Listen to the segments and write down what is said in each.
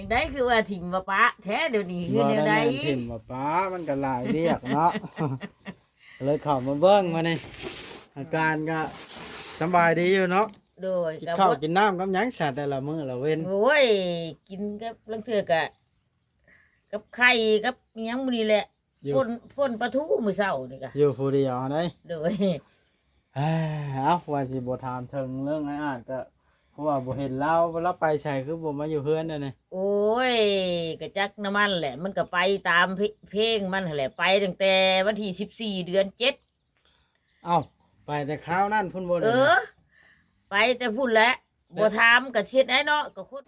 ຈັ່ງໃດຄືວ່າຖິ້ມວ່າປະແທ້ດຽວນີ້ ຄືແນວໃດ? ບໍ່ໄດ້ແມ່ນຖິ້ມວ່າປະ ມັນກໍຫຼາຍວຽກເນາະ ກໍເລີຍເຂົ້າມາເບິ່ງມື້ນີ້ ອາການກໍສຳບາຍດີຢູ່ເນາະ. ໂດຍ ກິນເຂົ້າກິນນ້ຳກັບຫຍັງຊະ ແຕ່ລະມື້ລະເວັນ? ໂອ້ຍ ກິນກັບ ລາງເທື່ອກໍກັບໄຂ່ກັບອີ່ຫຍັງມື້ນີ້ແຫຼະ ຢູ່ ປົ່ນ ປົ່ນປາທູມື້ເຊົ້ານີ້ກະ ຢູ່ຜູ້ດຽວຫັ້ນໃດ໋. ໂດຍ ເອົ້າ ວ່າຊິບໍ່ຖາມເຖິງເລື່ອງອ້າຍອາດ ກໍເພາະວ່າບໍ່ເຫັນລາວ ລາວໄປໃສ ຄືບໍ່ມາຢູ່ເຮືອນແນວນີ້? ໂອ້ຍ ກະຈັກນຳມັນແຫຼະ ມັນກະໄປຕາມເພ ເພງມັນຫັ້ນແຫຼະ ໄປຕັ້ງແຕ່ວັນທີສິບສີ່ ເດືອນເຈັດ. ເອົ້າ ໄປແຕ່ຄາວນັ້ນພຸ້ນບໍ່? ເອີ ໄປແຕ່ພຸ້ນແຫຼະ ແຕ່ ບໍ່ຖາມກະຊິເຮັດໃດເນາະ ກະຄົນ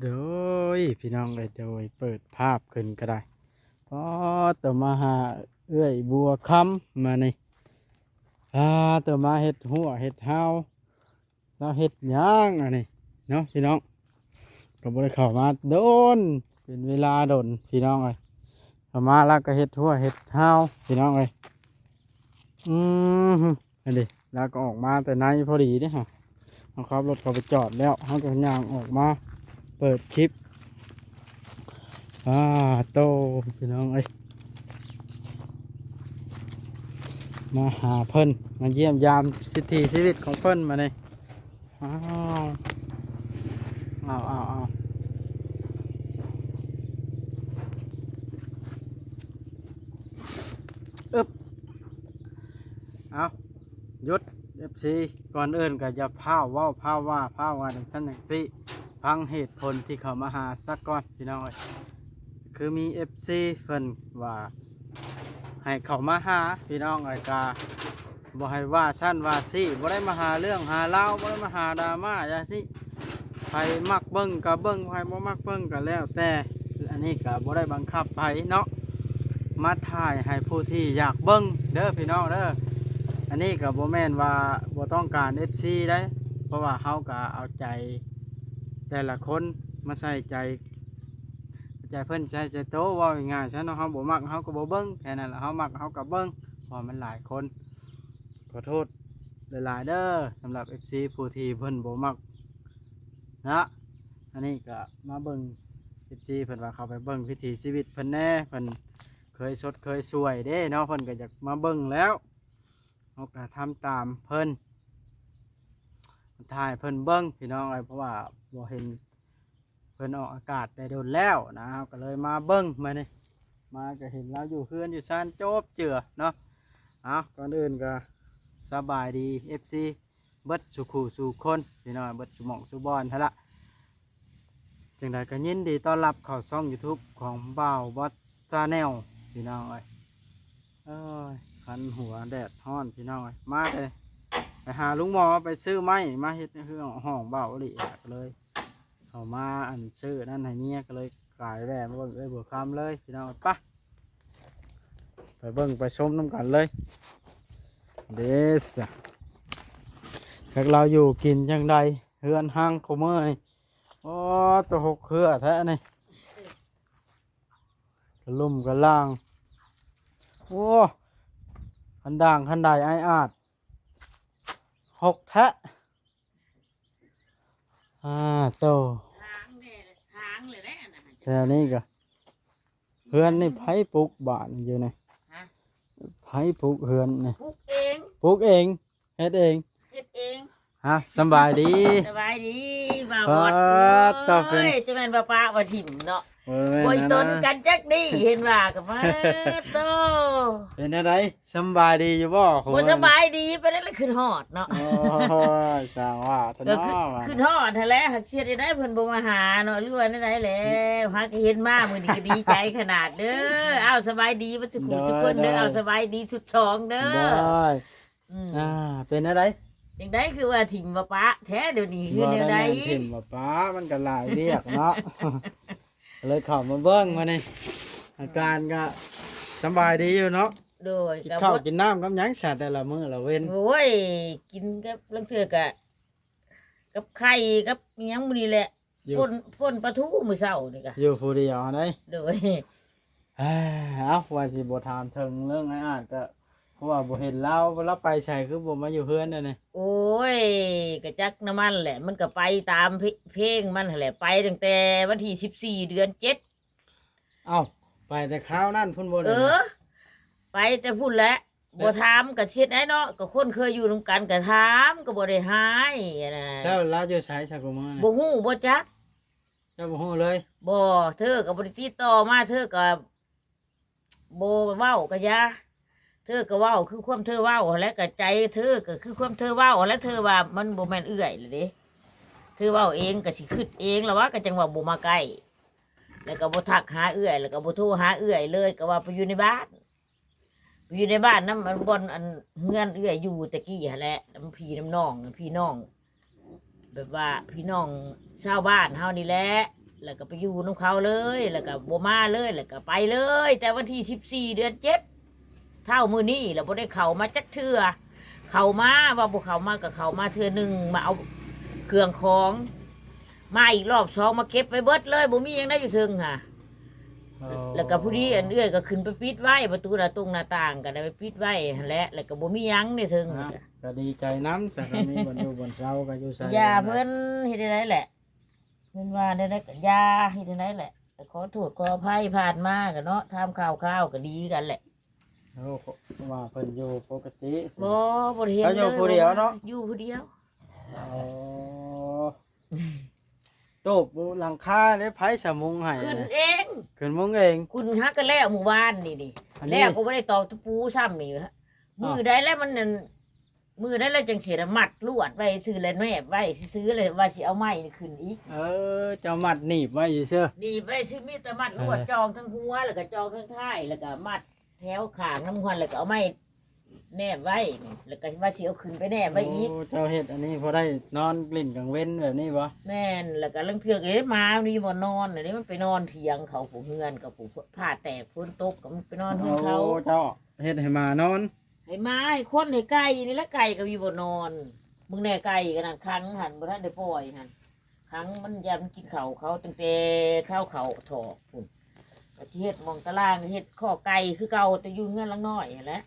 ໂດຍ ພີ່ນ້ອງເອີຍ ໂດຍ ເປີດພາບຂຶ້ນກໍໄດ້ ປາດໂຕ ມາຫາເອື້ອຍບົວຄຳມານີ້ ປາດໂຕ ມາເຮັດຮົ້ວເຮັດຮາວ ລາວເຮັດຫຍັງອັນນີ້ເນາະ ພີ່ນ້ອງ ກໍບໍ່ໄດ້ເຂົ້າມາດົນ ເປັນເວລາດົນ ພີ່ນ້ອງເອີຍ ເຂົ້າມາລາວກໍເຮັດຮົ້ວເຮັດຮາວ ພີ່ນ້ອງເອີຍ ອືມ ອັນນີ້ລາວກໍອອກມາແຕ່ໃນພໍດີເດ້ ເຮົາຂັບລົດເຂົ້າໄປຈອດແລ້ວ ເຮົາກໍຍ່າງອອກມາເປີດຄລິບ ອາໂຕ ພີ່ນ້ອງເອີຍ ມາຫາເພິ່ນ ມາຢ້ຽມຢາມວິຖີຊີວິດຂອງເພິ່ນມານີ້ ອ້າວ ເອົາ ເອົາ ເອົາ ອຶບ ເອົາ ຢຸດ ເອັຟຊີ ກ່ອນອື່ນກໍຢ່າຟ້າວເວົ້າ ຟ້າວວ່າ ຟ້າວວ່າຈັ່ງຊັ້ນຈັ່ງຊີ້ ຟັງເຫດຜົນທີ່ເຂົ້າມາຫາຊະກ່ອນ ພີ່ນ້ອງເອີຍ ຄືມີເອັຟຊີເພິ່ນວ່າໃຫ້ເຂົ້າມາຫາ ພີ່ນ້ອງເອີຍ ກະບໍ່ໃຫ້ວ່າຊັ້ນວ່າຊີ້ ບໍ່ໄດ້ມາຫາເລື່ອງຫາລາວ ບໍ່ໄດ້ມາຫາດຣາມາຢ່າງຊີ້ ໃຜມັກເບິ່ງກໍເບິ່ງ ໃຜບໍ່ມັກເບິ່ງກໍແລ້ວແຕ່ ອັນນີ້ກໍບໍ່ໄດ້ບັງຄັບໃຜເນາະ ມາຖ່າຍໃຫ້ຜູ້ທີ່ຢາກເບິ່ງເດີພີ່ນ້ອງເດີ ອັນນີ້ກໍບໍ່ແມ່ນວ່າບໍ່ຕ້ອງການເອັຟຊີໃດ ເພາະວ່າເຮົາກໍເອົາໃຈແຕ່ລະຄົນມາໃສ່ໃຈ ໃຈເພິ່ນໃສ່ໃຈໂຕ ເວົ້າງ່າຍໆຊະເນາະ ເຮົາບໍ່ມັກເຮົາກໍບໍ່ເບິ່ງ ແຄ່ນັ້ນລະ ເຮົາມັກເຮົາກໍເບິ່ງ ເພາະວ່າມັນຫຼາຍຄົນ ຂໍໂທດຫຼາຍໆເດີ ສຳລັບເອັຟຊີຜູ້ທີ່ເພິ່ນບໍ່ມັກ ເນາະ ອັນນີ້ກໍມາເບິ່ງ ເອັຟຊີ ເພິ່ນວ່າເຂົ້າໄປເບິ່ງວິຖີຊີວິດເພິ່ນແດ່ ເພິ່ນເຄີຍຊົດເຄີຍຊ່ວຍເດ້ເນາະ ເພິ່ນກໍຢາກມາເບິ່ງແລ້ວ ເຮົາກໍທຳຕາມເພິ່ນ ຖ່າຍເພິ່ນເບິ່ງ ພີ່ນ້ອງເອີຍ ເພາະວ່າບໍ່ເຫັນເພິ່ນອອກອາກາດແຕ່ດົນແລ້ວນະ ເຮົາກໍເລີຍມາເບິ່ງມື້ນີ້ ມາກໍເຫັນລາວຢູ່ເຮືອນຢູ່ຊານໂຈບເຈືອເນາະ ເອົາ ກ່ອນອື່ນກໍສະບາຍດີ ເອັຟຊີ ເບິດສູ່ຄູ່ສູ່ຄົນ ພີ່ນ້ອງ ເບິດສູ່ໝ່ອງສູ່ບ່ອນຫັ້ນລະ ຈັ່ງໃດກໍຍິນດີຕ້ອນຮັບເຂົ້າຊ່ອງຢູທູບຂອງບ່າວບອດຊາແນວ ພີ່ນ້ອງເອີຍ ເອີຍ ຄັນຫົວແດດຮ້ອນ ພີ່ນ້ອງເອີຍ ມາແຕ່ໄປຫາລຸງໝໍ ໄປຊື້ໄມ້ມາເຮັດໃຫ້ເຮືອນຫ້ອງເບົາອີ່ຫຼີ ກໍເລີຍເຂົ້າມາອັນຊື້ນັ້ນໃຫ້ເມຍ ກໍເລີຍກາຍແວ່ມາເບິ່ງເອື້ອຍບົວຄຳເລີຍ ພີ່ນ້ອງ ໄປ ໄປເບິ່ງໄປຊົມນຳກັນເລີຍ ເດ້ສະ ຈັກລາວຢູ່ກິນຈັ່ງໃດ ເຮືອນຮັງຄູ່ມື້ນີ້ ໂອ້ ໂຕຫົກເຮືອແທ້ນີ້ ກະລຸ່ມກະລ່າງ ໂອ້ ຄັນດ່າງຄັນໄດອ້າຍອາດ ຫົກແທ້ ອາໂຕ ທາງແດ່ ທາງເລີຍເດ້ ອັນນັ້ນ ແຖວນີ້ກະ ເຮືອນນີ້ໃຜປຸກບາດນີ້ຢູ່ນີ້ ຮະ ໃຜປຸກເຮືອນນີ້ ປຸກເອງ ປຸກເອງ ເຮັດເອງ ເຮັດເອງ ຮະ ສຳບາຍດີ ສະບາຍດີ ບ່າວບອດ ປາດໂຕ ເປັນ ໂອ້ຍ ຈະແມ່ນວ່າປະວ່າຖິ້ມເນາະ ບໍ່ແມ່ນ ໂອ້ຍ ນະ ຕົນກັນຈັກດີ ເຫັນວ່າກໍ ປາດໂຕ ເປັນແນວໃດ ສຳບາຍດີຢູ່ບໍ່? ບໍ່ສະບາຍດີປານໃດລະ ຄິດຮອດເນາະ ໂອ້ຍ ຊ່າງວ່າເຖາະເນາະ ກໍຄິດ ຄິດຮອດຫັ້ນແຫຼະ ຫາກຊິເຮັດແນວໃດ ເພິ່ນບໍ່ມາຫາເນາະ ຫຼືວ່າແນວໃດແຫຼະ ຫາກະເຫັນມາມື້ນີ້ກໍດີໃຈຂະໜາດເດີ ເອົ້າ ສະບາຍດີເບິດສູ່ຄູ່ສູ່ຄົນເດີ ໂດຍ ເອົ້າ ສະບາຍດີຊຸດສອງເດີ ໂດຍ ອືມ ອ່າ ເປັນແນວໃດ? ຈັ່ງໃດຄືວ່າຖິ້ມວ່າປະແທ້ດຽວນີ້ ຄືແນວໃດ? ບໍ່ໄດ້ແມ່ນຖິ້ມວ່າປະ ມັນກໍຫຼາຍວຽກເນາະ ເລີຍເຂົ້າມາເບິ່ງມື້ນີ້ ອາການກໍສຳບາຍດີຢູ່ເນາະ ໂດຍ ກິນເຂົ້າກິນນ້ຳກັບຫຍັງຊະ ແຕ່ລະມື້ລະເວັນ? ໂອ້ຍ ກິນກັບ ລາງເທື່ອກໍກັບໄຂ່ກັບອີ່ຫຍັງມື້ນີ້ແຫຼະ ຢູ່ ປົ່ນ ປົ່ນປາທູມື້ເຊົ້ານີ້ກະ ຢູ່ຜູ້ດຽວຫັ້ນໃດ໋ ໂດຍ ເອົ້າ ວ່າຊິບໍ່ຖາມເຖິງເລື່ອງອ້າຍອາດກໍ ວ່າບໍ່ເຫັນລາວ ລາວໄປໃສ ຄືບໍ່ມາຢູ່ເຮືອນແນວນີ້? ໂອ້ຍ ກະຈັກນຳມັນແຫຼະ ມັນກະໄປຕາມເພ ເພງມັນຫັ້ນແຫຼະ ໄປຕັ້ງແຕ່ວັນທີສິບສີ່ ເດືອນເຈັດ. ເອົ້າ ໄປແຕ່ຄາວນັ້ນພຸ້ນບໍ່? ເອີ ໄປແຕ່ພຸ້ນແຫຼະ ແລ້ວ ບໍ່ຖາມກະຊິເຮັດໃດເນາະ ກະຄົນເຄີຍຢູ່ນຳກັນກະຖາມ ກະບໍ່ໄດ້ຫາຍຫັ້ນນະ. ແລ້ວລາວຢູ່ໃສຊະ ຄູ່ມື້ນີ້? ບໍ່ຮູ້ ບໍ່ຈັກ. ເຈົ້າບໍ່ຮູ້ເລີຍ? ບໍ່ ເທີກະບໍ່ໄດ້ຕິດຕໍ່ມາ ເທີກະ ບໍ່ເວົ້າກະຢ່າ ເທີກະເວົ້າຄືຄວາມເທີເວົ້າຫັ້ນແຫຼະ ກະໃຈເທີກະຄືຄວາມເທີເວົ້າຫັ້ນແຫຼະ ເທີວ່າມັນບໍ່ແມ່ນເອື້ອຍລະເດ້ ເທີເວົ້າເອງກະຊິຄຶດເອງລະວ່າ ກະຈັ່ງວ່າບໍ່ມາໃກ້ ແລ້ວກະບໍ່ທັກຫາເອື້ອຍ ແລ້ວກະບໍ່ໂທຫາເອື້ອຍເລີຍ ກະວ່າໄປຢູ່ໃນບ້ານ ໄປຢູ່ໃນບ້ານນຳອັນ ບ່ອນອັນເຮືອນເອື້ອຍຢູ່ແຕ່ກີ້ຫັ້ນແຫຼະ ນຳພີ່ນຳນ້ອງ ພີ່ນ້ອງ ແບບວ່າພີ່ນ້ອງຊາວບ້ານເຮົານີ້ແຫຼະ ແລ້ວກະໄປຢູ່ນຳເຂົາເລີຍ ແລ້ວກະບໍ່ມາເລີຍ ແລ້ວກະໄປເລີຍ ແຕ່ວັນທີສິບສີ່ ເດືອນເຈັດ ເທົ່າມື້ນີ້ ແລ້ວບໍ່ໄດ້ເຂົ້າມາຈັກເທື່ອ ເຂົ້າມາ ວ່າບໍ່ເຂົ້າມາກະເຂົ້າມາເທື່ອໜຶ່ງ ມາເອົາເຄື່ອງຂອງ ມາອີກລອບສອງ ມາເກັບໄປເບິດເລີຍ ບໍ່ມີຫຍັງໄດ້ຢູ່ເທິງຫາ. ອໍ ແລ້ວກະພໍດີອັນເອື້ອຍກະຂຶ້ນໄປປິດໄວ້ ປະຕູໜ້າຕົງໜ້າຕ່າງກະໄດ້ໄປປິດໄວ້ຫັ້ນແຫຼະ ແລ້ວກະບໍ່ມີຫຍັງໃນເທິງ ກະດີໃຈນຳຊະ ຄັນມີບ່ອນຢູ່ບ່ອນເຊົາກະຢູ່ໃສ ຢ່າເພິ່ນເຮັດແນວໃດແຫຼະ ເພິ່ນວ່າແນວໃດກະຢ່າເຮັດແນວໃດແຫຼະ ກະຂໍໂທດຂໍອະໄພຜ່ານມາກະເນາະ ຖາມຂ່າວຄາວກະດີກັນແຫຼະ. ໂອ້ ວ່າເພິ່ນຢູ່ປົກກະຕິ ບໍ່ ບໍ່ໄດ້ເຫັນເລີຍ ເຂົາຢູ່ຜູ້ດຽວເນາະ ຢູ່ຜູ້ດຽວ. ອໍ ໂຕບຫຼັງຄາເດ້ ໃຜສະມຸງໃຫ້? ຂຶ້ນເອງ ຂຶ້ນມຸງເອງ ຂຶ້ນຫາກະແລ້ວມື້ວານນີ້ນີ້ ແລ້ວກະບໍ່ໄດ້ຕອກຕະປູຊ້ຳນີ້ ມື້ໃດແລ້ວມັນນັ້ນ ມື້ໃດແລ້ວຈັ່ງຊິໄດ້ມັດລວດໄວ້ຊື່ ແລະແນບໄວ້ຊື່ໆ ແລ້ວວ່າຊິເອົາໄມ້ຂຶ້ນອີກ. ເອີ ເຈົ້າມັດໜີບໄວ້ຊື່ໆ ໜີບໄວ້ຊື່ ມີແຕ່ມັດລວດ ເອີ ຈອງທັງຫົວ ແລ້ວກະຈອງທັງທ້າຍ ແລ້ວກະມັດ ແຖວຂ້າງນຳຫັ້ນ ແລ້ວກະເອົາໄມ້ແນບໄວ້ ແລ້ວກະວ່າຊິເອົາຂຶ້ນໄປແນບໄວ້ອີກ. ໂອ້ ເຈົ້າເຮັດອັນນີ້ພໍໄດ້ນອນຫຼິ້ນກາງເວັນແບບນີ້ບໍ່? ແມ່ນ ແລ້ວກະລາງເທື່ອກະເຮັດໝາມັນມີບ່ອນນອນ ອັນນີ້ມັນໄປນອນຖຽງເຂົາ ຜູ້ເຮືອນກະຜູ້ ຟ້າແຕກຝົນຕົກກະມັນໄປນອນເຮືອນເຂົາ. ໂອ້ ເຈົ້າເຮັດໃຫ້ໝານອນ ໃຫ້ໝາ ໃຫ້ຄົນ ໃຫ້ໄກ່ນີ້ແຫຼະ ໄກ່ກະມີບ່ອນນອນ ເບິ່ງແນ່ໄກ່ກະນັ້ນຂັງຫັ້ນ ບໍ່ທັນໄດ້ປ່ອຍຫັ້ນ ຂັງມັນ ຢ້ານມັນກິນເຂົ້າເຂົາ ຕັ້ງແຕ່ຄາວເຂົ້າຖອກພຸ້ນ ກະຊິເຮັດໝ່ອງຕາລາງ ເຮັດຄອກໄກ່ຄືເກົ່າ ແຕ່ຢູ່ເຮືອນຫຼັງນ້ອຍຫັ້ນແຫຼະ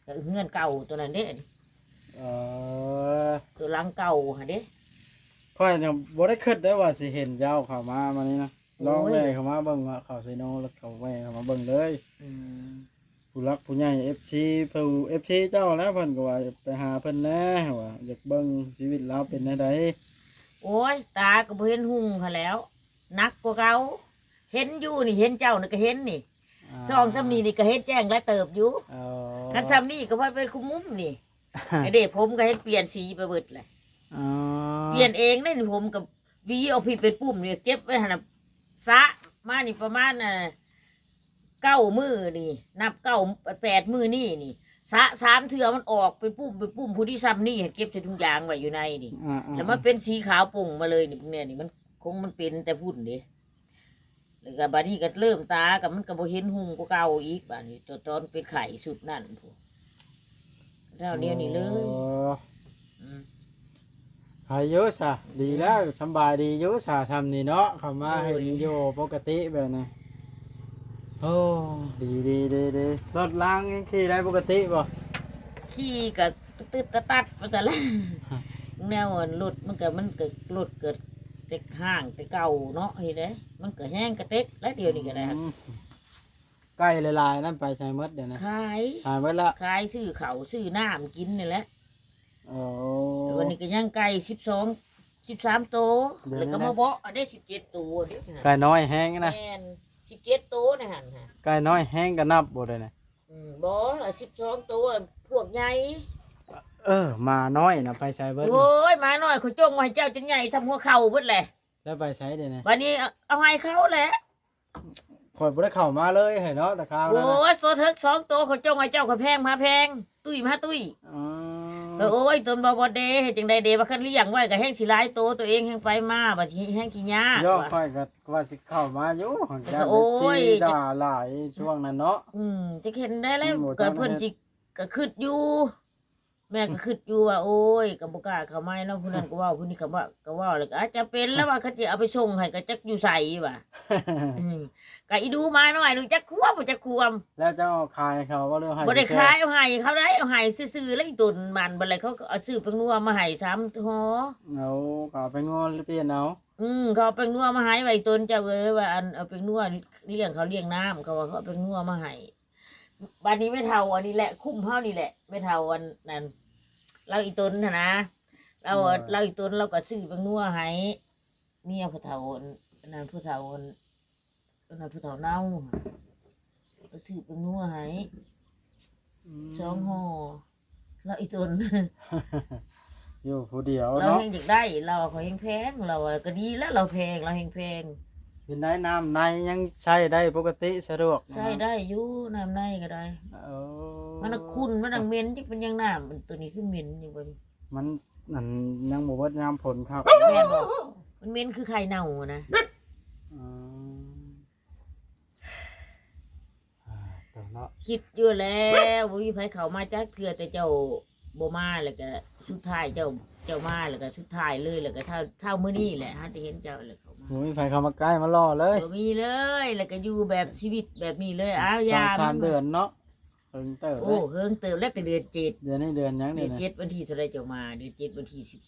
ກະເຮືອນເກົ່າໂຕນັ້ນເດ້. ເອີ ໂຕຫຼັງເກົ່າຫັ້ນເດ້. ຂ້ອຍນະບໍ່ໄດ້ຄຶດໄດ້ວ່າຊິເຫັນເຈົ້າເຂົ້າມາ ມານີ້ນະ ລອງແວ່ເຂົ້າມາເບິ່ງວ່າເຂົ້າໄຊໂນ ແລ້ວເຂົ້າແວ່ເຂົ້າມາເບິ່ງເລີຍ. ອືມ ຜູ້ຫຼັກຜູ້ໃຫຍ່ ເອັຟຊີ ເພິ່ນ ເອັຟຊີ ເຈົ້າແຫຼະ ເພິ່ນກະວ່າໄປຫາເພິ່ນແດ່ ວ່າຢາກເບິ່ງຊີວິດລາວເປັນແນວໃດ. ໂອ້ຍ ຕາກະບໍ່ເຫັນຮຸ່ງຫັ້ນແຫຼ້ວ ໜັກກວ່າເກົ່າ ເຫັນຢູ່ນີ້ ເຫັນເຈົ້ານີ້ກະເຫັນນີ້ ອາ ຊ່ອງຊ່ຳນີ້ນີ້ກະເຫັນແຈ້ງຫຼາຍເຕີບຢູ່. ອໍ ຄັນຊ່ຳນີ້ກະພໍເປັນຄຸມມຸມນີ້ ກະເດ້ ຜົມກະເຫັນປ່ຽນສີໄປເບິດແຫຼະ. ອໍ ປ່ຽນເອງເດ້ນີ້ ຜົມກະຫວີອອກພີ້ເປັນປຸ່ມນີ້ ເກັບໄວ້ຫັ້ນນະ ສະມານີ້ປະມານ ອ່າ ເກົ້າມື້ນີ້ ນັບເກົ້າ ແປດມື້ນີ້ນີ້ ສະສາມເທື່ອມັນອອກເປັນປຸ່ມ ເປັນປຸ່ມ ຜູ້ດີຊ່ຳນີ້ ເກັບໃສ່ຖົງຢາງໄວ້ຢູ່ໃນນີ້ ອາໆໆ ແລ້ວມັນເປັນສີຂາວປົ່ງມາເລີຍນີ້ ເບິ່ງແນ່ນີ້ ມັນຄົງມັນເປັນແຕ່ພຸ້ນເດ້. ແລ້ວກະບາດນີ້ກະເລີ່ມຕາກະ ມັນກະບໍ່ເຫັນຮຸ່ງກວ່າເກົ່າອີກ ບາດນີ້ຕອນເປັນໄຂ້ຊຸດນັ້ນພຸ້ນ ແລ້ວດຽວນີ້ເລີຍ. ອໍ ອືມ ໃຄຢູ່ຊະ ດີແລ້ວ ສຳບາຍດີຢູ່ຊະ ຊ່ຳນີ້ເນາະ ເຂົ້າມາເຫັນຢູ່ປົກກະຕິແບບນີ້. ໂອ້ ດີໆໆໆ ລົດລາງຍັງຂີ່ໄດ້ປົກກະຕິບໍ່? ຂີ່ກະຕຶດໆຕັດໆ ວ່າຊັ້ນລະ ແນວລົດມັນກະ ມັນກະ ລົດກະແຕ່ຫ້າງແຕ່ເກົ່າເນາະ ເຮັດໃດ ມັນກະແຮງກະເຕັກແລ້ວ ດຽວນີ້ກະໄດ້. ອືມ ໄກ່ຫຼາຍໆນັ້ນໄປໃສໝົດດຽວນີ້? ຂາຍ ຂາຍໝົດລະ ຂາຍຊື້ເຂົ້າຊື້ນ້ຳກິນນີ້ແຫຼະ. ອໍ ແຕ່ວັນນີ້ກະຍັງໄກ່ສິບສອງ ສິບສາມໂຕ ແລ້ວກະມາເບາະເດ້ ສິບເຈັດໂຕເດ້. ໄກ່ນ້ອຍແຮງນະ? ແມ່ນ ສິບເຈັດໂຕໃນຫັ້ນຫະ ໄກ່ນ້ອຍແຮງກະນັບບໍ່ໄດ້ນະ. ອືມ ບໍ່ ສິບສອງໂຕພວກໃຫຍ່. ເອີ ໝານ້ອຍນະໄປໃສເບິດ? ໂອ້ຍ ໝານ້ອຍຂ້ອຍຈົ່ງໄວ້ໃຫ້ເຈົ້າຈົນໃຫຍ່ຊ່ຳຫົວເຂົ່າເບິດແຫຼະ. ແລ້ວໄປໃສດຽວນີ້? ບາດນີ້ເອົາໃຫ້ເຂົາແຫຼະ. ຂ້ອຍບໍ່ໄດ້ເຂົ້າມາເລີຍໃຫ້ເນາະ ແຕ່ຄາວນັ້ນນະ. ໂອ້ຍ ໂຕເຖິກສອງໂຕ ຂ້ອຍຈົ່ງໃຫ້ເຈົ້າ ຂ້ອຍແພງມາແພງ ຕຸ້ຍມາຕຸ້ຍ. ອໍ ເອີ ໂອ້ຍ ຕົນບໍ່ບໍ່ເດ ເຮັດຈັ່ງໃດເດ ວ່າຄັນລ້ຽງໄວ້ກະແຮງຊິຫຼາຍໂຕ ໂຕເອງແຮງໄປມາ ບາດນີ້ແຮງຊິຍາກ. ເຈົ້າ ຂ້ອຍກະວ່າຊິເຂົ້າມາຢູ່ ຫາກຢ້ານ ໂອ້ຍ ເອັຟຊີ ດ່າຫຼາຍຊ່ວງນັ້ນເນາະ. ອືມ ຈັກເຮັດແນວໃດແລ້ວ ກະເພິ່ນຊິ ກະຄຶດຢູ່ ແມ່ກໍຄິດຢູ່ວ່າ ໂອ້ຍ ກໍບໍ່ກ້າເຂົ້າມາເນາະ ຜູ້ນັ້ນກໍເວົ້າ ຜູ້ນີ້ກໍເວົ້າ ກໍເວົ້າ ແລ້ວກໍອາດຈະເປັນແລ້ວວ່າ ເຂົາຊິເອົາໄປສົ່ງໃຫ້ກໍຈັກຢູ່ໃສວ່າ ອືມ ກໍອີດູໝານ້ອຍໜຶ່ງຈັກຄວບບໍ່ຈັກຄວບ ແລ້ວເຈົ້າເອົາຂາຍໃຫ້ເຂົາບໍ່ ຫຼືໃຫ້? ບໍ່ໄດ້ຂາຍ ເອົາໃຫ້ເຂົາໄດ໋ ເອົາໃຫ້ຊື່ໆ ແລ້ວອີຕົນມັນ ບັດແລ້ວເຂົາກໍເອົາຊື້ແປ້ງນົວມາໃຫ້ສາມຫໍ ເອົາ ກໍເອົາແປ້ງນົວປ່ຽນເອົາ ອືມ ເຂົາເອົາແປ້ງນົວມາໃຫ້ ວ່າອີຕົນເຈົ້າເອີຍ ວ່າອັນ ເອົາແປ້ງນົວລ້ຽງເຂົາລ້ຽງນ້ຳ ເຂົາວ່າເຂົາເອົາແປ້ງນົວມາໃຫ້ ບັດນີ້ແມ່ເຖົ້າອັນນີ້ແຫຼະ ຄຸມເຮົານີ້ແຫຼະ ແມ່ເຖົ້າອັນນັ້ນ ລາວອີຕົນຫັ້ນນະ ລາວ ໂດຍ ລາວອີຕົນ ລາວກໍຊື້ແປ້ງນົວໃຫ້ ເມຍຜູ້ເຖົ້າອັນນັ້ນ ຜູ້ເຖົ້າອັນ ອັນນັ້ນ ຜູ້ເຖົ້າເນົ່າ ກໍຊື້ແປ້ງນົວໃຫ້ ອືມ ສອງຫໍ່ ລາວອີຕົນ ຢູ່ຜູ້ດຽວ ລາວເນາະ ແຮ່ງຢາກໄດ້ ລາວວ່າຂ້ອຍແຮ່ງແພງ ລາວວ່າກໍດີແລ້ວ ລາວແພງ ລາວແຮ່ງແພງ ເປັນໄດ ນ້ຳໃນຍັງໃຊ້ໄດ້ປົກກະຕິສະດວກ ໃຊ້ໄດ້ຢູ່ ນ້ຳໃນກໍໄດ້ ເອີ ມັນນະຂຸ່ນ ມັນນະເໝັນ ຈັກເປັນຫຍັງ ນ້ຳໂຕນີ້ຄືເໝັນຢູ່ເບິ່ງ ມັນ ອັນ ຍັງບໍ່ເບິດຍາມຝົນຄັກ ແມ່ນບໍ່? ມັນເໝັນຄືໄຂ່ເນົ່ານະ ອືມ ອ່າ ເຈົ້າເນາະ ຄິດຢູ່ແລ້ວ ບໍ່ມີໃຜເຂົ້າມາຈັກເທື່ອ ແຕ່ເຈົ້າບໍ່ມາ ແລ້ວກະສຸດທ້າຍເຈົ້າ ເຈົ້າມາ ແລ້ວກະສຸດທ້າຍເລີຍ ແລ້ວກະເທົ່າ ເທົ່າມື້ນີ້ແຫຼະ ຫາແຕ່ເຫັນເຈົ້າແລ້ວເຂົ້າມາ ບໍ່ມີໃຜເຂົ້າມາໃກ້ມາຫຼໍ່ເລີຍ ບໍ່ມີເລີຍ ແລ້ວກະຢູ່ແບບຊີວິດແບບນີ້ເລີຍ ອ້າວ ສອງສາມເດືອນເນາະ ເຫິງເຕີບ ໂອ້ ເດີ ເຫິງເຕີບແລ້ວ ແຕ່ເດືອນເຈັດ ດຽວນີ້ເດືອນຫຍັງ ເດືອນເຈັດ ວັນທີເທົ່າໃດເຈົ້າມາ ເດືອນເຈັດ ວັນທີສິບ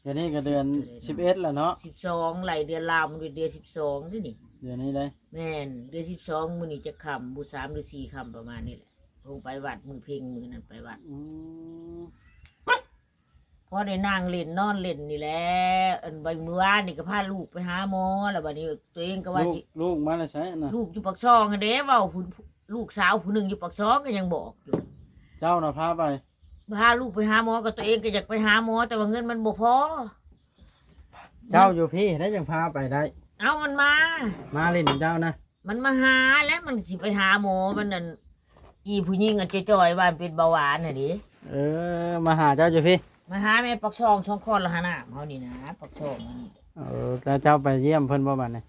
ດຽວນີ້ກໍເດືອນສິບເອັດແລ້ວເນາະ ສິບສອງ ໄລ່ເດືອນລາວ ມັນເປັນເດືອນສິບສອງເດ້ນີ້ ດຽວນີ້ເດ້ ແມ່ນ ເດືອນສິບສອງ ມື້ນີ້ຈັກຄ່ຳ ບໍ່ ສາມ ຫຼື ສີ່ຄ່ຳ ປະມານນີ້ແຫຼະ ລົງໄປວັດມື້ເພັງ ມື້ນັ້ນໄປວັດ ອືມ ພໍໄດ້ນັ່ງຫຼິ້ນນອນຫຼິ້ນນີ້ແຫຼະ ອັນ ມື້ວານນີ້ກໍພາລູກໄປຫາໝໍ ແລ້ວບັດນີ້ຕົວເອງກໍວ່າ ລູກ ຊິ ລູກມາແຕ່ໃສນະ? ລູກຢູ່ປາກຊ່ອງຫັ້ນເດ້ ເວົ້າຜູ້ ລູກສາວຜູ້ໜຶ່ງຢູ່ປາກຊ່ອງກໍຍັງບອກຢູ່ ເຈົ້ານະພາໄປ? ພາລູກໄປຫາໝໍ ກໍຕົວເອງກໍຢາກໄປຫາໝໍ ແຕ່ວ່າເງິນມັນບໍ່ພໍ ເຈົ້າຢູ່ພີ້ໄດ໋ ຈັ່ງພາໄປໄດ້ ເອົາ ມັນມາ ມາຫຼິ້ນນຳເຈົ້ານະ ມັນມາຫາແຫຼະ ມັນຊິໄປຫາໝໍ ມັນນັ້ນ ອີຜູ້ຍິງອັນຈ່ອຍໆ ວ່າເປັນເບົາຫວານຫັ້ນເດ້ ເອີ ມາຫາເຈົ້າຢູ່ພີ້ ມາຫາແມ່ປາກຊ່ອງ ຊ່ອງຄອນລະຫານ້ຳເຮົານີ້ນະ ປາກຊ່ອງເຮົານີ້ ເອີ ແລ້ວເຈົ້າໄປຢ້ຽມເພິ່ນບໍ່ບັດນີ້?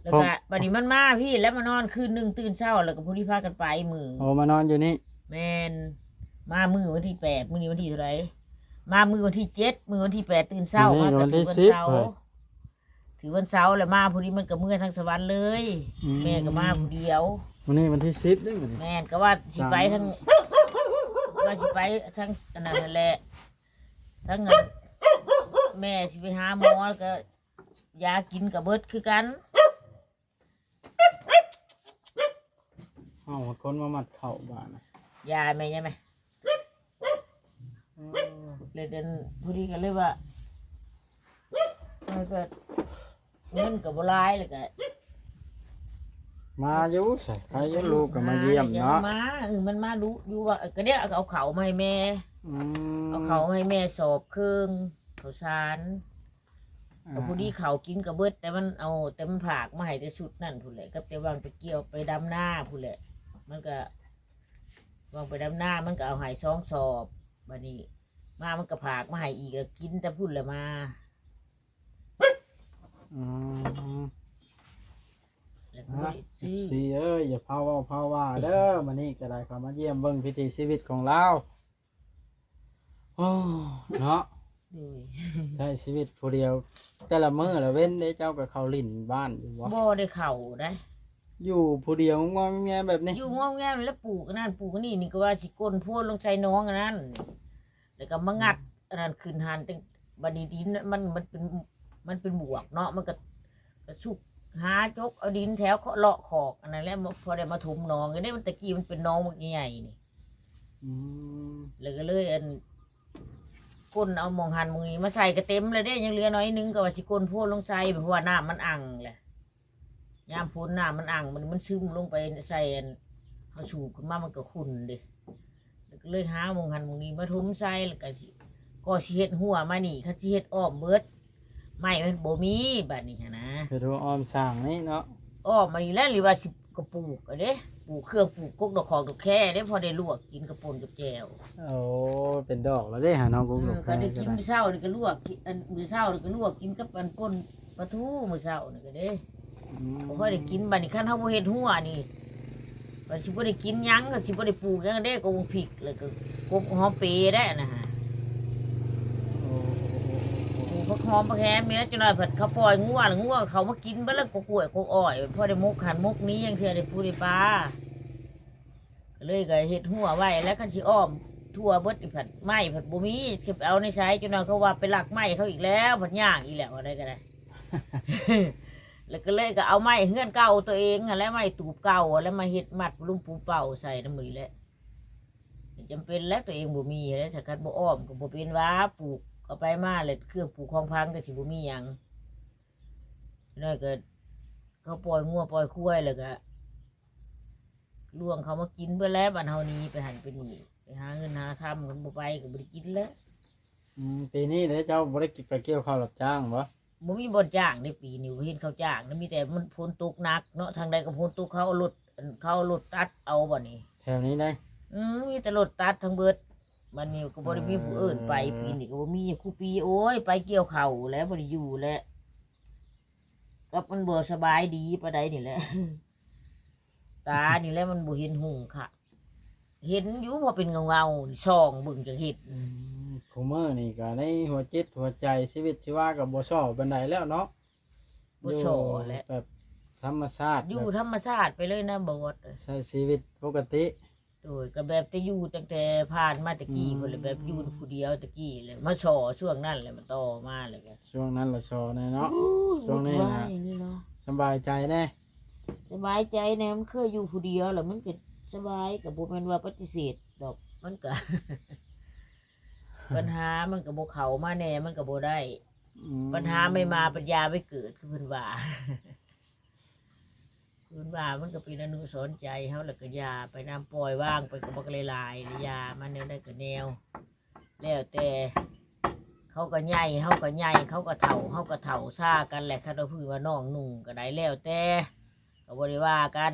ແລ້ວກະບັດນີ້ມັນມາພີ້ ແລ້ວມານອນຄືນໜຶ່ງ ຕື່ນເຊົ້າແລ້ວກໍຜູ້ທີ່ພາກັນໄປມື້ ໂອ້ ມານອນຢູ່ນີ້ ແມ່ນ ມາມື້ວັນທີແປດ ມື້ນີ້ວັນທີເທົ່າໃດ? ມາມື້ວັນທີເຈັດ ມື້ວັນທີແປດຕື່ນເຊົ້າ ມື້ນີ້ ມາກໍຖືວັນເສົາ ວັນທີສິບ ຖືວັນເສົາແລ້ວມາ ຜູ້ທີ່ມັນກໍເມືອທາງສະຫວັນເລີຍ ອືມ ແມ່ກໍມາຜູ້ດຽວ ມື້ນີ້ວັນທີສິບເດ້ມື້ນີ້ ແມ່ນ ກໍວ່າຊິໄປທາງ ວ່າຊິໄປທາງອັນນັ້ນຫັ້ນແຫຼະ ທາງອັນ ແມ່ຊິໄປຫາໝໍ ແລ້ວກໍ ຢາກິນກໍເບິດຄືກັນ ເອົາຄົນມາມັດເຂົ້າບາດນະ ຢ່າແມ່ ຢ່າແມ່ ເອີ ແລ້ວເດີນ ພໍດີກໍເລີຍວ່າ ເອີ ກໍເງິນກໍບໍ່ຫຼາຍ ແລ້ວກໍ ມາຢູ່ໃສ ໃຜຢູ່ ລູກກໍມາຢ້ຽມເນາະ ມາ ເອີ ມັນມາດຸຢູ່ວ່າ ກໍເດ ເອົາເຂົ້າມາໃຫ້ແມ່ ອືມ ເອົາເຂົ້າມາໃຫ້ແມ່ສອບເຄິ່ງ ເຂົ້າສານ ອ່າ ກໍພໍດີເຂົ້າກິນກໍເບິດ ແຕ່ມັນເອົາ ແຕ່ມັນຝາກມາໃຫ້ແຕ່ຊຸດນັ້ນພຸ້ນແຫຼະ ກັບແຕ່ຫວ່າງໄປກ່ຽວໄປດຳນາພຸ້ນແຫຼະ ມັນກໍຫວ່າງໄປດຳນາ ມັນກໍເອົາໃຫ້ສອງສອບ ບັດນີ້ມາມັນກໍຝາກມາໃຫ້ອີກ ແລ້ວກິນແຕ່ພຸ້ນແຫຼະມາ ອືມ ແລ້ວກໍບໍ່ໄດ້ຊື້ ເອັຟຊີເອີຍ ຢ່າພາເວົ້າພາວ່າເດີ ມື້ນີ້ກໍໄດ້ເຂົ້າມາຢ້ຽມເບິ່ງວິຖີຊີວິດຂອງລາວ ໂອ້ ເນາະ ໂດຍ ໃຊ້ຊີວິດຜູ້ດຽວ ແຕ່ລະມື້ລະເວັນເດ້ ເຈົ້າກໍເຂົ້າຫຼິ້ນບ້ານຢູ່ບໍ່? ບໍ່ໄດ້ເຂົ້າໃດ ຢູ່ຜູ້ດຽວງອມແງມແບບນີ້ ຢູ່ງອມແງມ ແລ້ວປູກອັນນັ້ນປູກອັນນີ້ ນີ້ກໍວ່າຊິກົ້ນໂພນລົງໃສ່ໜອງອັນນັ້ນ ແລ້ວກໍມາງັດ ອືມ ອັນນັ້ນຂຶ້ນຫັ້ນ ແຕ່ບັດນີ້ດິນມັນ ມັນເປັນ ມັນເປັນບວກເນາະ ມັນກໍ ກໍຊຸກຫາຈົກເອົາດິນແຖວເລາະຄອກອັນນັ້ນແຫຼະ ມາ ພໍໄດ້ມາຖົມໜອງ ອັນນີ້ມັນ ແຕ່ກີ້ມັນເປັນໜອງບັກໃຫຍ່ໆນີ້ ອືມ ແລ້ວກໍເລີຍອັນ ກົ້ນເອົາໝ່ອງຫັ້ນໝ່ອງນີ້ມາໃສ່ກໍເຕັມແລ້ວເດ້ ຍັງເຫຼືອໜ້ອຍໜຶ່ງ ກໍວ່າຊິກົ້ນໂພນລົງໃສ່ ເພາະວ່ານ້ຳມັນອັ່ງແຫຼະ ຍາມຝົນນ້ຳມັນອັ່ງ ມັນ ມັນຊຶມລົງໄປໃສ່ອັນ ເຮົາສູບຂຶ້ນມາມັນກໍຂຸ່ນເດ້ ແລ້ວກໍເລີຍຫາໝ່ອງຫັ້ນໝ່ອງນີ້ມາຖົມໃສ່ ແລ້ວກໍຊິ ກໍຊິເຮັດຮົ້ວມານີ້ ຄັນຊິເຮັດອ້ອມເບິດ ໄມ້ມັນບໍ່ມີບາດນີ້ຫັ້ນນະ ເຮັດຮົ້ວອ້ອມສ້າງນີ້ເນາະ ອ້ອມມານີ້ແຫຼະ ຫຼືວ່າຊິກະປູກເດ້ ປູກເຄື່ອງ ປູກກົກດອກຂອກດອກແຄເດ້ ພໍໄດ້ລວກກິນກັບປົ່ນກັບແຈ່ວ ໂອ້ ເປັນດອກແລ້ວເດ້ຫາເນາະ ກົກດອກແຄ ອືມ ກໍໄດ້ກິນມື້ເຊົ້ານີ້ກໍລວກກິນ ອັນມື້ເຊົ້ານີ້ກໍລວກກິນກັບອັນປົ່ນປາທູມື້ເຊົ້ານີ້ກໍເດ້ ອືມ ບໍ່ຄ່ອຍໄດ້ກິນ ບາດນີ້ຄັນເຮົາບໍ່ເຮັດຮົ້ວນີ້ ມັນຊິບໍ່ໄດ້ກິນຫຍັງ ກໍຊິບໍ່ໄດ້ປູກຫຍັງເດ້ ກໍໝາກພິກ ແລ້ວກໍ ກົກຫອມເປແດ່ນະ ປູກຜັກຫອມຜັກແຮມນີ້ແຫຼະ. ຈັກໜ້ອຍພັດເຂົາປ່ອຍງົວ ແລ້ວງົວເຂົາມາກິນເບິດ ແລ້ວກໍກ້ວຍກົກອ້ອຍ ພໍໄດ້ໝົກຫັ້ນໝົກນີ້ ຍັງເທື່ອໄດ້ປູໄດ້ປາ. ກໍເລີຍກໍເຮັດຮົ້ວໄວ້ແລ້ວ ຄັນຊິອ້ອມທົ່ວເບິດນີ້ພັດໄມ້ພັດບໍ່ມີ ຊິໄປເອົາໃນໃສ? ຈັກໜ້ອຍເຂົາວ່າໄປລັກໄມ້ເຂົາອີກແລ້ວ ພັດຍ່າງອີກແລ້ວ ອັນໃດກໍໄດ້. ແລ້ວກໍເລີຍກໍເອົາໄມ້ເຮືອນເກົ່າຕົວເອງຫັ້ນແຫຼະ ໄມ້ຕູບເກົ່າຫັ້ນແຫຼະ ມາເຮັດມັດລຸມປູເປົ່າໃສ່ນຳນີ້ແຫຼະ. ຈຳເປັນແລ້ວ ຕົວເອງບໍ່ມີແລ້ວ ຖ້າຄັນບໍ່ອ້ອມກໍບໍ່ເປັນຫວາ ປູກເອົາໄປມາແລ້ວ ເຄື່ອງປູກຂອງພັງກໍຊິບໍ່ມີຫຍັງ. ນ້ອຍກໍເຂົາປ່ອຍງົວປ່ອຍຄວາຍ ແລ້ວກໍລວງເຂົາມາກິນເບິດແລ້ວ. ບ້ານເຮົາໜີໄປຫັ້ນໄປນີ້ ໄປຫາເງິນຫາຄຳ ຄັນບໍ່ໄປກໍບໍ່ໄດ້ກິນແລ້ວ. ອືມ ປີນີ້ເດ້ ເຈົ້າບໍ່ໄດ້ໄປກ່ຽວເຂົ້າຮັບຈ້າງບໍ່? ບໍ່ມີບ່ອນຈ້າງເດ້ປີນີ້ ບໍ່ເຫັນເຂົາຈ້າງເດ້ ມີແຕ່ມັນຝົນຕົກໜັກເນາະ ທາງໃດກໍຝົນຕົກ ເຂົາເອົາລົດ ອັນ ເຂົາເອົາລົດຕັດເອົາບັດນີ້ ແຖວນີ້ໄດ໋. ອືມ ມີແຕ່ລົດຕັດທັງເບິດ ບັດນີ້ກໍບໍ່ໄດ້ມີຜູ້ເອີ້ນໄປ. ເອີ ປີນີ້ກໍບໍ່ມີ ຄູ່ປີ ໂອ້ຍ ໄປກ່ຽວເຂົ້າແລ້ວ ບໍ່ໄດ້ຢູ່ແລ້ວ ກັບມັນບໍ່ສະບາຍດີປານໃດນີ້ແຫຼະ ຕານີ້ແຫຼະມັນບໍ່ເຫັນຮຸ່ງຄະ ເຫັນຢູ່ພໍເປັນເງົາໆ ສ່ອງເບິ່ງຈັ່ງເຫັນ. ອືມ ຄູ່ມື້ນີ້ກໍໃນຫົວຈິດຫົວໃຈ ຊີວິດຊີວາກໍບໍ່ສໍ່ປານໃດແລ້ວເນາະ ບໍ່ສໍ່ແຫຼະ ແບບທຳມະຊາດ ຢູ່ ແບບທຳມະຊາດໄປເລີຍນະ ບໍ່ວອດ ໃຊ້ຊີວິດປົກກະຕິ. ໂດຍ ກໍແບບແຕ່ຢູ່ຕັ້ງແຕ່ຜ່ານມາແຕ່ກີ້ ອືມ ພຸ້ນແຫຼະ ແບບຢູ່ຜູ້ດຽວແຕ່ກີ້ແຫຼະ ມາສໍ່ຊ່ວງນັ້ນແຫຼະ ມາຕໍ່ມາແລ້ວກໍ ຊ່ວງນັ້ນລະສໍ່ແນ່ເນາະ. ໂອ້ຍ ຊ່ວງນີ້ນະ ວຸ່ນວາຍນີ້ເນາະ ສະບາຍໃຈແນ່ ສະບາຍໃຈແນ່ ມັນເຄີຍຢູ່ຜູ້ດຽວແລ້ວ ມັນກໍສະບາຍ ກໍບໍ່ແມ່ນວ່າປະຕິເສດດອກ ມັນກໍ ບັນຫາມັນກໍບໍ່ເຂົ້າມາແນ່ ມັນກໍບໍ່ໄດ້ ອືມ ບັນຫາໄມ່ມາປັນຢາໄປເກີດ ຄືເພິ່ນວ່າ ເພິ່ນວ່າມັນກໍເປັນອະນຸສອນໃຈເຮົາ ແລ້ວກໍຢ່າໄປນຳ ປ່ອຍວາງໄປກໍບັກຫຼາຍໆ ຢ່າມັນແນວໃດກໍແນວ ແລ້ວແຕ່ ເຂົາກໍໃຫຍ່ ເຮົາກໍໃຫຍ່ ເຂົາກໍເຖົ້າ ເຮົາກໍເຖົ້າຊາກັນແຫຼະ. ຄັນວ່າເພິ່ນວ່ານ້ອງນຸ່ງກໍໄດ້ ແລ້ວແຕ່ ກໍບໍ່ໄດ້ວ່າກັນ.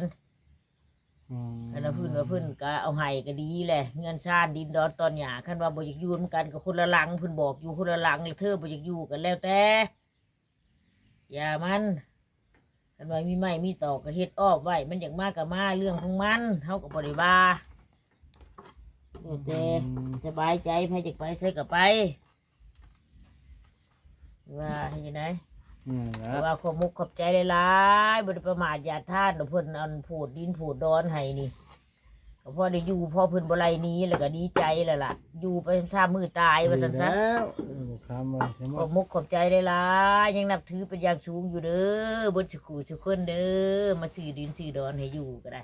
ອືມ ຄັນວ່າເພິ່ນວ່າເພິ່ນກໍເອົາໃຫ້ກໍດີແຫຼະ ເຮືອນຊານດິນດອນຕອນຫຍ້າ ຄັນວ່າບໍ່ຢາກຢູ່ນຳກັນກໍຄົນລະຫຼັງ ເພິ່ນບອກຢູ່ຄົນລະຫຼັງ ແລ້ວເທີບໍ່ຢາກຢູ່ກໍແລ້ວແຕ່ ຢ່າມັນ ຄັນວ່າມີໄມ້ມີຕອກກໍເຮັດອ້ອມໄວ້ ມັນຢາກມາກໍມາ ເລື່ອງຂອງມັນ ເຮົາກໍບໍ່ໄດ້ວ່າ ແລ້ວແຕ່ ອືມ ສະບາຍໃຈ ໃຜຢາກໄປໃສກໍໄປ. ວ່າເຮັດຈັ່ງໃດ ແມ່ນແຫຼະ ແຕ່ວ່າຂອບມຸກຂອບໃຈຫຼາຍໆ ບໍ່ໄດ້ປະໝາດຢາດທ່ານດອກ ເພິ່ນອັນໂພດດິນໂພດດອນໃຫ້ນີ້ ກໍພໍໄດ້ຢູ່ ພໍເພິ່ນບໍ່ໄລ່ໜີ ແລ້ວກໍດີໃຈແລ້ວລະ ຢູ່ໄປຊາມມື້ຕາຍວ່າຊັ້ນຊະ. ດີແລ້ວ ເອີ ບໍ່ຄຳວ່າ ຂອບມຸກຂອບໃຈຫຼາຍໆ ຍັງນັບຖືເປັນຢ່າງສູງຢູ່ເດີ ເບິດສູ່ຄູ່ສູ່ຄົນເດີ ມາຊື້ດິນຊື້ດອນໃຫ້ຢູ່ກໍໄດ້.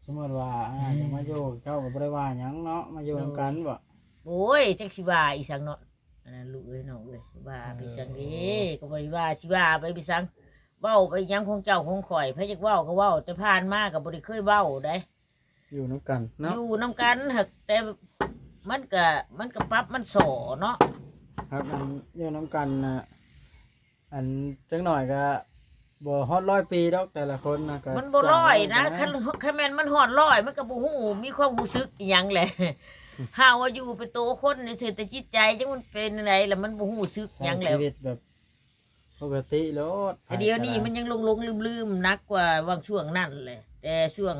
ສົມມຸດວ່າ ອືມ ຈະມາຢູ່ ເຈົ້າກໍບໍ່ໄດ້ວ່າຫຍັງເນາະ ມາຢູ່ນຳກັນເບາະ. ໂດຍ ໂອ້ຍ ຈັກຊິວ່າອີ່ສັງເນາະ ອັນນັ້ນລູກເອີຍ ນ້ອງເອີຍ ວ່າໄປສັງເດ ເອີ ກໍບໍ່ໄດ້ວ່າ ຊິວ່າໄປ ໄປສັງ ເວົ້າໄປຫຍັງຂອງເຈົ້າຂອງຂ້ອຍ ໃຜຢາກເວົ້າກໍເວົ້າ ແຕ່ຜ່ານມາກໍບໍ່ໄດ້ເຄີຍເວົ້າໃດ ຢູ່ນຳກັນເນາະ ຢູ່ນຳກັນ ຫາກແຕ່ມັນກໍ ມັນກໍປັບມັນສໍ່ເນາະ ຫາກອັນຢູ່ນຳກັນນະ ອັນຈັກໜ້ອຍກໍບໍ່ຮອດຮ້ອຍປີດອກ ແຕ່ລະຄົນນະ ກໍມັນບໍ່ຮ້ອຍນະ ຈາກນັ້ນ ຄັນ ຄັນແມ່ນມັນຮອດຮ້ອຍ ມັນກໍບໍ່ຮູ້ ມີຄວາມຮູ້ສຶກອີ່ຫຍັງແຫຼະ ຫາວ່າຢູ່ເປັນໂຕຄົນຊື່ໆ ແຕ່ຈິດໃຈຈັກມັນເປັນຈັ່ງໃດລະ ມັນບໍ່ຮູ້ສຶກຫຍັງແລ້ວ ໃຊ້ຊີວິດແບບປົກກະຕິໂລດ ແຕ່ດຽວນີ້ມັນຍັງຫຼົງໆລືມໆ ໜັກກວ່າຫວ່າງຊ່ວງນັ້ນແຫຼະ ແຕ່ຊ່ວງ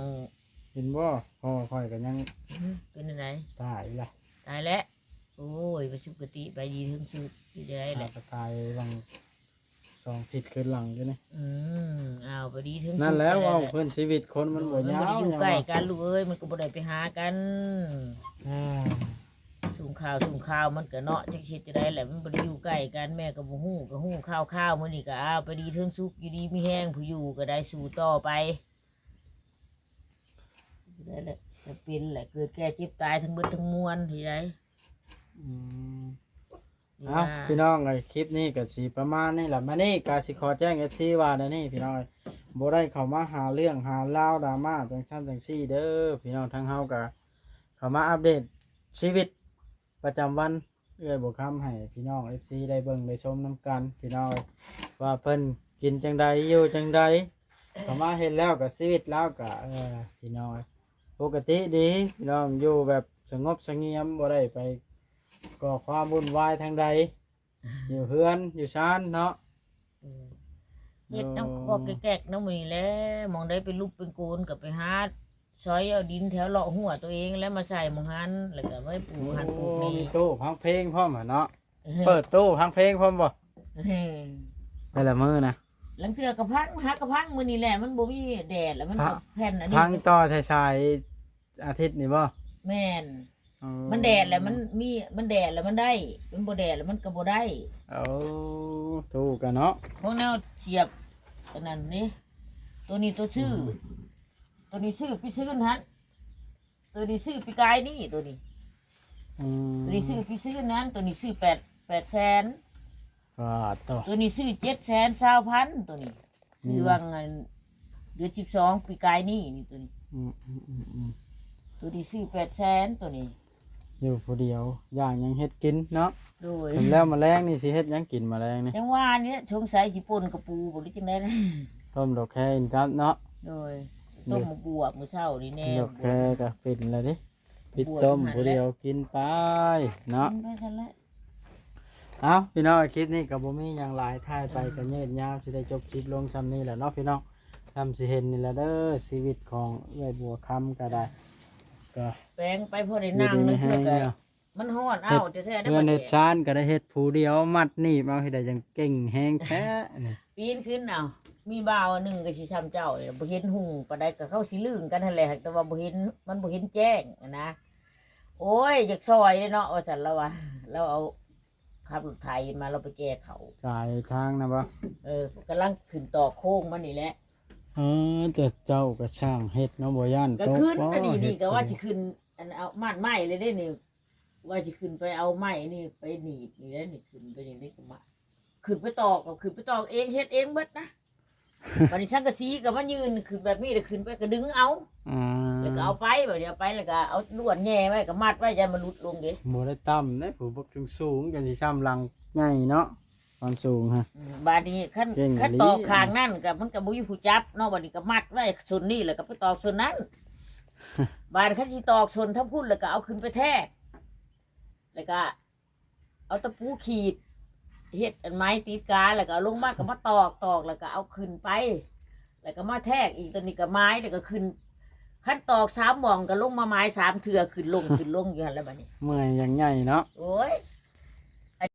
ເຫັນບໍ່ ພໍ່ຂ້ອຍກໍຍັງ ອື ເປັນຈັ່ງໃດ ຕາຍລະ ຕາຍແລ້ວ ໂອ້ຍ ໄປສຸຄະຕິ ໄປດີເຖິງສຸກ ຊິໄດ້ແຫຼະ ຕາຍຫວ່າງສອງທິດຄືນຫຼັງຢູ່ນີ້ ອືມ ເອົາ ໄປດີເຖິງສຸກ ນັ້ນແຫຼະ ເວົ້າເພິ່ນ ຊີວິດຄົນມັນບໍ່ຍາວ ບໍ່ໄດ້ຢູ່ໃກ້ກັນລູກເອີຍ ມັນກໍບໍ່ໄດ້ໄປຫາກັນ ອ່າ ຊຸມຂ່າວຊຸມຂ່າວມັນກໍເນາະ ຈັກຊິເຮັດຈັ່ງໃດແຫຼະ ມັນບໍ່ໄດ້ຢູ່ໃກ້ກັນ ແມ່ກໍບໍ່ຮູ້ ກໍຮູ້ຂ່າວໆ ມື້ນີ້ກໍ ເອົາ ໄປດີເຖິງສຸກ ຢູ່ດີມີແຮງ ຜູ້ຢູ່ກໍໄດ້ ສູ້ຕໍ່ໄປ. ໄດ້ແຫຼະ ຈະເປັນແຫຼະ ເກີດແກ່ເຈັບຕາຍທັງເບິດທັງມວນ ເຮັດໃດ ອືມ ເອົາ ພີ່ນ້ອງເອີຍ ຄລິບນີ້ກໍຊິປະມານນີ້ແຫຼະ ມານີ້ກໍຊິຂໍແຈ້ງເອັຟຊີວ່າແນວນີ້ ພີ່ນ້ອງເອີຍ ບໍ່ໄດ້ເຂົ້າມາຫາເລື່ອງຫາລາວ ດຣາມາ ຈັ່ງຊັ້ນຈັ່ງຊີ້ເດີ ພີ່ນ້ອງ ທາງເຮົາກໍເຂົ້າມາອັບເດດຊີວິດ ປະຈຳວັນເອື້ອຍບົວຄຳ ໃຫ້ພີ່ນ້ອງເອັຟຊີໄດ້ເບິ່ງໄດ້ຊົມນຳກັນ ພີ່ນ້ອງເອີຍ ວ່າເພິ່ນກິນຈັ່ງໃດ ຢູ່ຈັ່ງໃດ ເຂົ້າມາເຫັນແລ້ວກໍຊີວິດລາວກໍ ເອີ ພີ່ນ້ອງເອີຍ ປົກກະຕິດີ ພີ່ນ້ອງ ຢູ່ແບບສະຫງົບສະຫງຽມ ບໍ່ໄດ້ໄປກໍ່ຄວາມວຸ່ນວາຍທາງໃດ ຢູ່ເຮືອນຢູ່ຊານເນາະ ເອີ ເຮັດນຳກອກແກກນຳໝູ່ນີ້ແຫຼະ ໝ່ອງໃດເປັນຫຼຸບເປັນໂກນກໍໄປຫາ ຊອຍເອົາດິນແຖວເລາະຮົ້ວໂຕເອງ ແລ້ວມາໃສ່ໝ່ອງຫັ້ນ ແລ້ວກໍໄວ້ປູກຫັ້ນປູກນີ້. ໂອ້ ມີໂຕ້ຟັງເພງພ້ອມຫັ້ນເນາະ. ເອີ ເປີດໂຕ້ຟັງເພງພ້ອມບໍ່? ເອີ ແຕ່ລະມື້ນະ ລາງເທື່ອກໍພັງ ຫາກໍພັງ. ມື້ນີ້ແຫຼະ ມັນບໍ່ມີແດດ ແລ້ວມັນກໍ ພະ ແຜ່ນອັນນີ້ ພັງຕໍ່ສາຍໆ ອາທິດນີ້ບໍ່? ແມ່ນ. ອໍ ມັນແດດແລ້ວມັນມີ ມັນແດດແລ້ວມັນໄດ້ ມັນບໍ່ແດດແລ້ວມັນກໍບໍ່ໄດ້. ໂອ້ ໂຕ້ກະເນາະ ຂອງແນວສຽບອັນນັ້ນນີ້ ໂຕນີ້ໂຕຊື້ ອືມ ໂຕນີ້ຊື້ປີຊືນຫັ້ນ ໂຕນີ້ຊື້ປີກາຍນີ້ ໂຕນີ້ ອືມ ໂຕນີ້ຊື້ປີຊືນນັ້ນ ໂຕນີ້ຊື້ແປດ ແປດແສນ. ປາດໂທ້ ໂຕນີ້ຊື້ເຈັດແສນຊາວພັນ ໂຕນີ້ ອືມ ຊື້ຫວ່າງອັນເດືອນສິບສອງປີກາຍນີ້ ນີ້ໂຕນີ້ ອືມໆໆໆ ໂຕນີ້ຊື້ແປດແສນ ໂຕນີ້ ຢູ່ຜູ້ດຽວ ຢ່າງຫຍັງເຮັດກິນເນາະ. ໂດຍ ຄັນແລ້ວມາແລງນີ້ຊິເຮັດຫຍັງກິນມາແລງນີ້? ຈັ່ງວ່ານີ້ ສົງໄສຊິປົ່ນກະປູບໍ່ ຫຼືຈັ່ງໃດນະ ຕົ້ມດອກແຄກິນກັບເນາະ. ໂດຍ ຕົ້ມໝາກບວບມື້ເຊົ້ານີ້ແນ່ ດອກແຄກໍເປັນແລ້ວເດ້ ປິດຕົ້ມຜູ້ດຽວກິນໄປເນາະ ກິນໄປຊັ້ນແຫຼະ. ເອົ້າ ພີ່ນ້ອງ ຄລິບນີ້ກໍບໍ່ມີຫຍັງຫຼາຍ ຖ່າຍໄປກໍຍືດຍາວ ຊິໄດ້ຈົບຄລິບລົງຊ່ຳນີ້ແຫຼະເນາະ ພີ່ນ້ອງ. ຊ່ຳຊິເຫັນນີ້ແຫຼະເດີ ຊີວິດຂອງເອື້ອຍບົວຄຳກໍໄດ້ ກໍແປງໄປພໍໄດ້ນັ່ງ ຢູ່ດີມີແຮງເນາະ. ມັນຮ້ອນ ເອົ້າ ແທ້ໆ ເຮືອນເຮັດຊານກໍໄດ້ເຮັດຜູ້ດຽວ ມັດໜີບເອົາ ເຮັດໄດ້ຈັ່ງເກັ່ງແຮງແທ້ນີ້ ປີນຂຶ້ນເອົາ. ມີບ່າວໜຶ່ງກໍຊິຊ່ຳເຈົ້ານີ້ແຫຼະ ບໍ່ເຫັນຮຸ່ງປານໃດ ກໍເຂົາຊິລຶ້ງກັນຫັ້ນແຫຼະ ແຕ່ວ່າບໍ່ເຫັນ ມັນບໍ່ເຫັນແຈ້ງຫັ້ນນະ. ໂອ້ຍ ຢາກຊ່ອຍເດ້ເນາະ ວ່າຊັ້ນລາວວ່າ ລາວເອົາຂັບລົດໄຖມາ ລາວໄປແຈກເຂົ້າ ສາຍທາງນະບໍ່? ເອີ ກຳລັງຂຶ້ນຕໍ່ໂຄ້ງມານີ້ແຫຼະ. ເອີ ແຕ່ເຈົ້າກໍຊ່າງເຮັດເນາະ ບໍ່ຢ້ານຕົກບໍ່? ກໍຂຶ້ນອັນນີ້ນີ້ ເຮັດ ກໍວ່າຊິຂຶ້ນ ອັນ ເອົາມັດໄມ້ເລີຍເດ້ນີ້ ວ່າຊິຂຶ້ນໄປເອົາໄມ້ນີ້ໄປໜີບນີ້ແຫຼະ ນີ້ຂຶ້ນໄປນີ້ ນີ້ກໍມາ ຂຶ້ນໄປຕອກ ກໍຂຶ້ນໄປຕອກເອງ ເຮັດເອງເບິດນະ. ບັດນີ້ສັງກະສີກໍມາຍື່ນຂຶ້ນແບບນີ້ ແລ້ວຂຶ້ນໄປກໍດຶງເອົາ ອືມ ແລ້ວກໍເອົາໄປ ບັດນີ້ເອົາໄປ ແລ້ວກໍເອົາລວດແຍ່ໄວ້ ກໍມັດໄວ້ ຢ້ານມັນຫຼຸດລົງເດ້. ບໍ່ໄດ້ຕ່ຳເດ້ ຜູ້ບັກສູງໆ ຈັ່ງຊິຊ່ຳຫຼັງໃຫຍ່ເນາະ ຄວາມສູງຮະ. ອືມ ບາດນີ້ຄັນ ຄັນຕອກຂ້າງນັ້ນກໍ ມັນກໍບໍ່ມີຜູ້ຈັບເນາະ ບັດນີ້ກໍມັດໄວ້ສົ້ນນີ້ ແລ້ວກໍໄປຕອກສົ້ນນັ້ນ. ບາດຄັນຊິຕອກສົ້ນທາງພຸ້ນ ແລ້ວກໍເອົາຂຶ້ນໄປແທກ ແລ້ວກໍ ເອົາຕະປູຂີດ ເຮັດອັນໄມ້ຕິດກາ ແລ້ວກໍເອົາລົງມາ ກໍມາຕອກ ຕອກ ແລ້ວກໍເອົາຂຶ້ນໄປ ແລ້ວກໍມາແທກອີກ ຕົວນີ້ກໍໄມ້ ແລ້ວກໍຂຶ້ນ. ຄັນຕອກສາມໝ່ອງ ກໍລົງມາໄມ້ສາມເທື່ອ ຂຶ້ນລົງ ຂຶ້ນລົງຢູ່ຫັ້ນແຫຼະບັດນີ້. ເມື່ອຍຢ່າງໃຫຍ່ເນາະ. ໂອ້ຍ